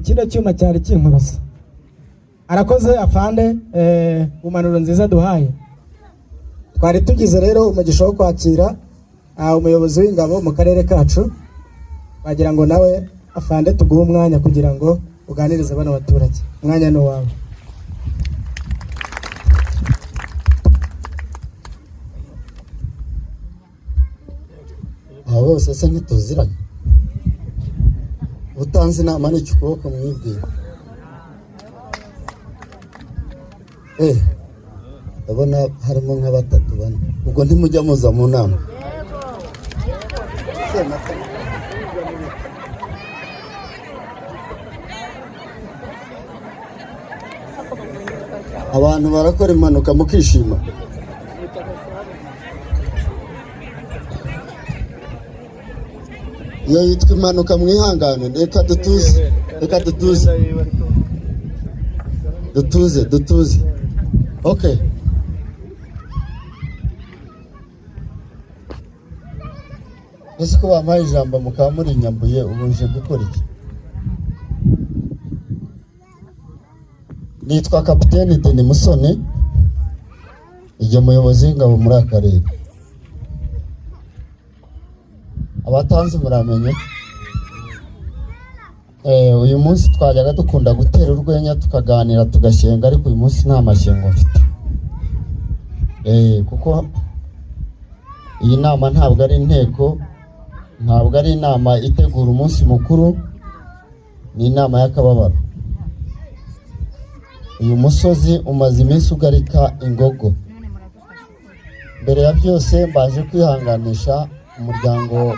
Kino cyuma cyari kinkubise. Arakoze afande ku mpanuro nziza duhaye. Twari tugize rero umugisha wo kwakira umuyobozi w'ingabo mu karere kacu. Wagira ngo nawe, afande, tuguhe umwanya kugira ngo uganirize bano baturage. Umwanya ni uwawe. Aba bose se ntituziranye? Utanze inama ni ukuboko mwibwira. Ndabona harimo nka batatu, bane. Ubwo ntimujya muza mu nama? Abantu barakora impanuka mukishima. Iyo yitwa impanuka, mwihangane. Reka dutuze, reka dutuze, dutuze, dutuze. Okay, ese ko bampaye ijambo mukaba muri nyambuye, ubu nje gukora iki? Nitwa Kapiteni Deni Musoni, ijya muyobozi w'ingabo muri aka karere. Abatanzi muramenye. Uyu munsi twajyaga dukunda gutera urwenya, tukaganira, tugashyenga, ariko uyu munsi nta mashyengo mfite, kuko iyi nama ntabwo ari inteko, ntabwo ari inama itegura umunsi mukuru, ni inama y'akababaro. Uyu musozi umaze iminsi ugarika ingogo. Mbere ya byose, mbaje kwihanganisha umuryango.